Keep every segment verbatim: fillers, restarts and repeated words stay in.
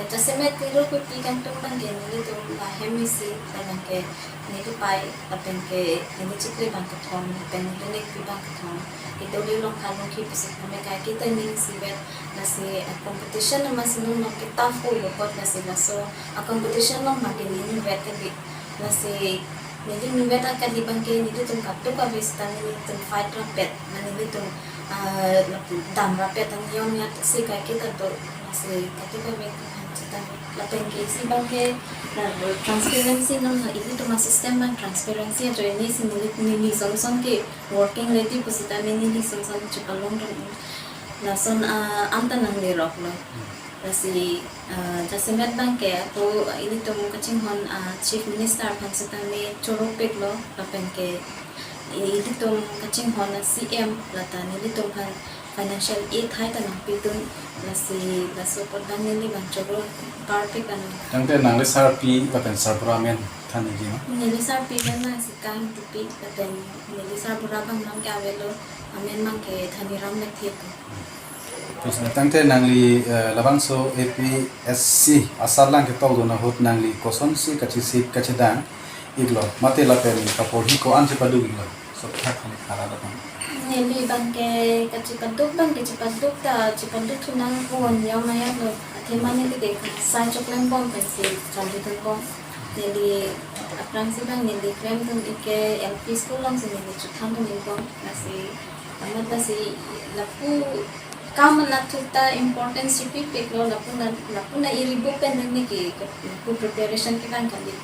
Jasemet neli rupi kangtung abangke nelitum lahem isi, labangke neli pai, labangke neli chikli abang kethom, lapen neli nekpi abang kethom. Ito le long khalong ki pusik kami kai kita ning sivet, lasi a competition nama sinung no kita fu yopot lasi laso a competition long makin neli vet kali. Lasi neli nivet akali abangke nelitum katuk kave sita nelitum fight rapet, na nelitum, ah, lapu dam rapet an yong yat si kai kita do, lasi katuk kave kan sita. Lapen ke isi abangke, na transparency non na ilitum a system abang transparency ajoine si neli, neli son son ke working lady pusita neli son son chepalong dam. Lason, ah, anta nanglerok lo. Lasi, ah, jasemet abangke ako ilitum kachinghon, ah, Chief Minister aphan sitame choro pik lo, lapen ke ilitum kachinghon a C M lata nelitum aphan financial aid hai ta nangpidun, lasi laso apot abang neli abang choro parpik ano. Tangte nangli sarpi lapen sarbura amen than iji ma? Neli sarpi amen abang si Kang Tipi, lapen neli sarbura abang nang ke avelo, amen abangke Dhaniram Lekthe. Terus tangte nangli, eh, labangso A P S C asatlang ketok dun ahut nangli kosonsi kachesik kachedang iklo, mate lapen kaporhi ko-an chepaduk iklo? Sokthak kani khara lapen. Neli abangke kachepaduk abangke chepaduk ta, chepaduk thu nang ko-an yong ayat lo. Athema neli ke sai choklem bom pensi chalidun bom. Neli aphrangsi abang neli klemdun ik ke L P school alongsi neli chothandun ik bom. Lasi amat lasi lapu kam anatthu ta importance chepipik lo, lapu na, lapu na iri bo pen neli ke lapu preparation kevang kali.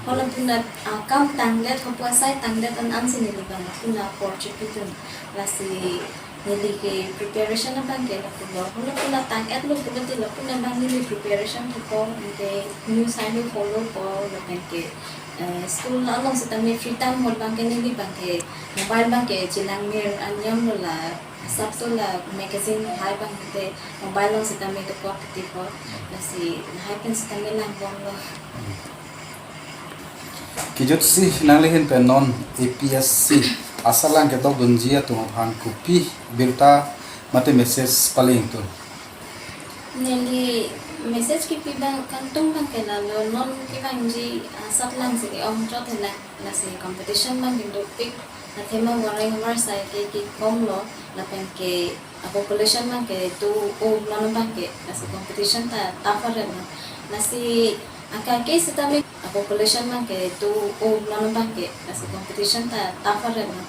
Hala pu na, ah, kam tangdet, hapu asai tangdet an ansi neli abang lapu na apor chepidun. Lasi neli ke preparation abangke lapu lo. Hala pu na tang-et lo pulote lapu na abang neli preparation thupo, anke news hai lo follow po, lapen ke, eh, school along sitame free time ahut abangke neli abangke mobile abangke chelang mir an yong lo, la asapso la magazine hai abangke mobile along sitame dokok titi po. Lasi lahai pen sitame lang bom lo. Kijutsi nangli ahin pen non A P S C asatlang ketok dunji atum aphan kopi birta mate message pale ingtun? Neli message kipi abang kangtung abangke lalo, non kevangji asatlang si ke-ong chot henang, lasi competition abangke dopik, athema wareng warsai ke kekom lo, lapen ke a population abangke to o non abangke, lasi competition ta tougher lo. Lasi akai ke sitame a population abangke to o non abangke, lasi competition ta tougher lo.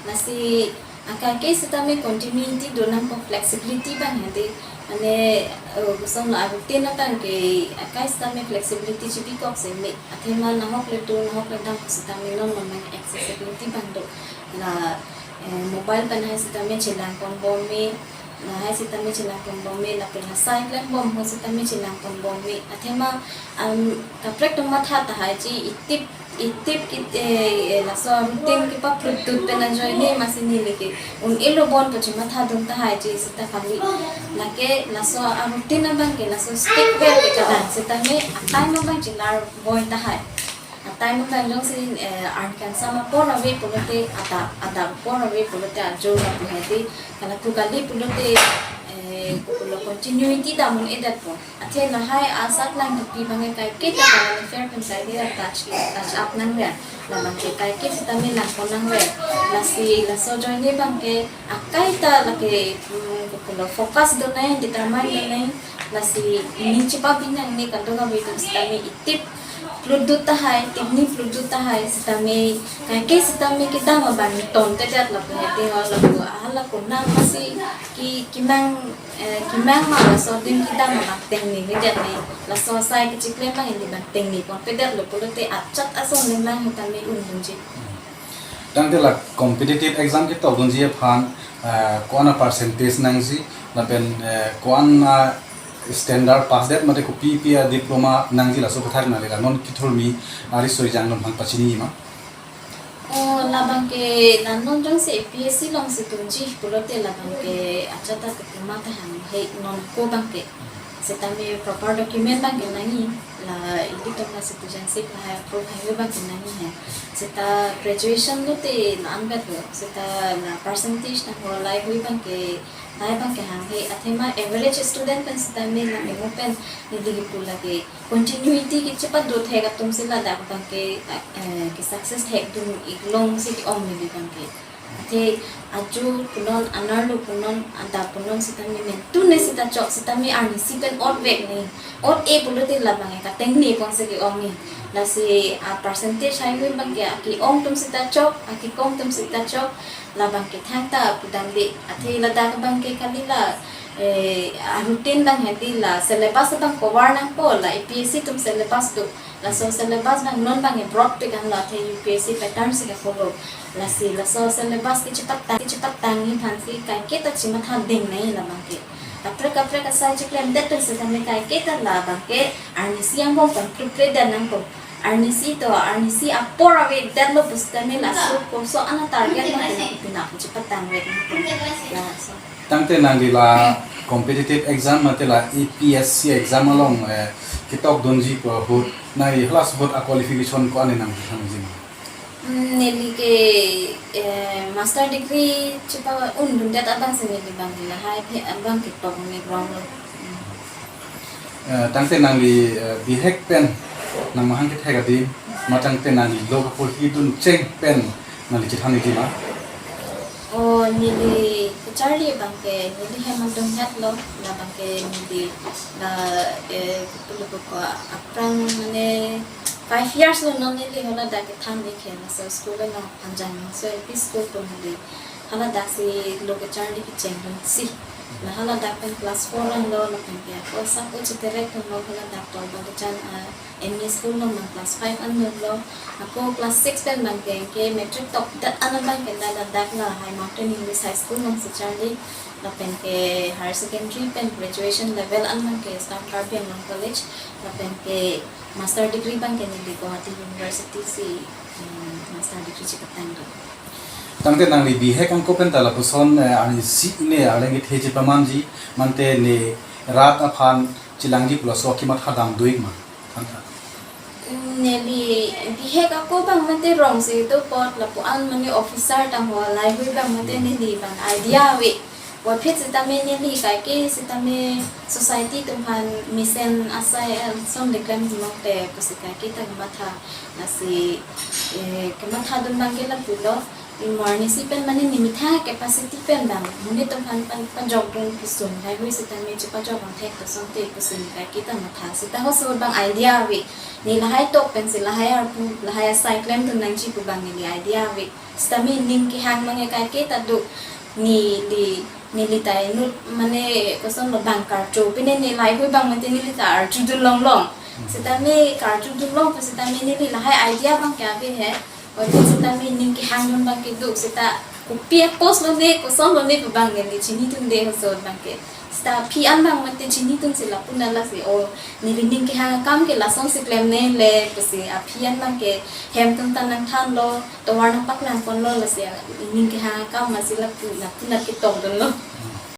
Lasi akai ke sitame continuity do nangpo, flexibility abang hadi, mane, eh, kosonlo, a routine abangke akai sitame flexibility chibikok si me, athema nahok le to, nahok le dam sitame non non abang accessibility abang do. La, eh, mobile pen hai sitame chelang pon bom me, lahai sitame chelang pon bom me, lapen la sai klem bom ho sitame chelang pon bom me. Athema, um, kaprek atum matha tahai ji, itip, itip, it, eh, eh, laso routine kepaplut tut pen ajoine masi neli ke un-elo bon pu chematha dun tahai ji sita kali. Lake laso a routine abangke laso stick pen ke kadang sitame a time abang chelar bom tahai. A time abang jongsi, eh, arni kangsam apor ave pulote, adap, adap apor ave pulote ajo lapu hadi, kala pu kali pulote, eh, pulo continuity dam un-edetpo. Athe lahai asatlang kipi abangke kaiketa current affair pen kaiketa touch, touch up nangver. Labangke kaike sitame lang pon nangver. Lasi laso ajoine abangke akaita lake, mm, pulo focus do nai, determine do nai. Lasi ning chepabi nangne kadokave atum sitame itip plut tut tahai, tipni plut tut tahai sitame, kaike sitame kedam abang tongtedetlo pu hadi ho lapu, ah, lapu nang masi ke, kemang, eh, kemang ma laso adim kedam abang tengne vedet ne, laso asai kechiklem abang ili abang tengne ponpedetlo pulote ajat ason le nang sitame undunji. Tangte la competitive exam ketok dunji aphan, eh, ko-an a percentage nangji, lapen, eh, ko-an a standard pass det mate kopi pi a diploma nangji, laso aputhak nangli la non kethurmi ariso ejang atum aphan pachini ma? O, labangke la non jongsi A P S C alongsi dunji pulote labangke ajat a diploma ta hang he non ko abangke. Sitame proper document abangke nangji, la ilitum la citizenship lahai approve hai abangke nangji he. Sita graduation lote la anvet lo, sita la percentage nangho lahai abangke Lahai abang ke hanghe, athema average student pen sitame la memo pen neli kipu lake continuity kechepado thek atum si ladak abang ke, eh, ke success thekdun ik long si ke-ong neli abang ke. Athe ajo punon, anerlo punon, adap punon sitame men tune sita chok sitame arnisi pen ot vek ne. Ot-e pulote labang ke katengne pon si ke-ong ne. Lasi a percentage haihui abang ke ake-ong atum sita chok, akekong atum sita chok, labang ke thangta pudamde. Athe ladak abang ke kali la, eh, a routine abang hedi la syllabus abang cover nangpo, la A P S C atum syllabus do. Laso syllabus abang non abang ke broad pik an lo, athe U P S C pattern si ke follow. Lasi laso syllabus kechepatang, kechepatang ni aphan si kaiketa chematha ding nai labang ke. Kaprek kaprek asai cheklemdet pen sitame kaiketa labang ke arnisi angbong pen prepare dan nangpo. Arnisi to, arnisi apor avedetlo pusitame laso koso ana target lo pina pina chepatang vek nangpo. Laso. Tangte nangli la competitive exam mate la A P S C exam along, eh, ketokdunji pu ahut, nangli hala ahut a qualification ko-an nangli hangji ma? Hmm, neli ke, eh, master degree chepa-undundet abang si neli abang ke lahai aphi abang ketok ne rong lo. Hmm. Eh, tangte nangli, eh, bihek pen nangmahang kethek adim, ma tangte nangli lo kaporhidun cheng pen nangli chethan niji ma? O, neli kacharli abang ke neli hem adung het lo, labang ke neli la, eh, pulo ko aphrang mane five years lo non neli haladak kethan ik he, laso school lo Panjang Nongso L P school pu neli haladak si lo kacharli kechengdun si. La haladak pen class four an lo, lapen ke ako sak o cheterek lo haladak to Balochan, ah, M E school along abang class five an lo. Ako class six pen abang ke, ke matric tokdet an abang ke la ladak lahai Mountain English High School along si charli. Lapen ke higher secondary pen graduation level an abang ke South Karbi Anglong College. Lapen ke master degree abang ke neli Guwahati University si, hmm, master degree chepatang do. Tangte nangli bihek angko pen ta lapuson, eh, arnisi ne arleng kethe chepamanji, mate ne rat aphan chelangji pu laso kematha damdo ik ma? Tangte. Neli bihek ako abang mate rong si do apot lapu-an mane officer tangho lahaihui abang mate neli abang idea ave. Puvoiphit sitame neli kaike sitame society atum aphan mesen asai, eh, ason keklem longte pusi kaike ta kematha. Lasi, eh, kemathadun abang ke lapulo. Mo arnisi pen mane ne methang capacity pen abang monit atum aphan pan, pajokdun pusung lahaihui sitame chepajok abang thek pusung te pusung kaike ta matha. Seta halaso ahut abang idea ave. Ne lahai tok pensi lahai arpu, lahai asai klemdun nangji pu abang neli idea ave. Sitame ning kehang abang ke kaike ta do. Neli, neli ta inut mane kosonlo abang karcho, pine ne lahaihui abang mate neli ta arjudun longlong. Sitame karjudun long pu sitame neli lahai idea abang ke ave he. Odi sitame ning kehangdun abang ke do, seta kopi a-post lone, kosonlone pu abang neli chinidunde halaso ahut abang ke. Seta aphi an abang mate chinidun si lapu na lasi, o, neli ning kehang akam ke lason si klemnele pusi aphi an abang ke hem atum ta nangthanlo, tovar nangpaklang ponlo, lasi ning kehang akam masi lapu, lapu na ketokdunlo.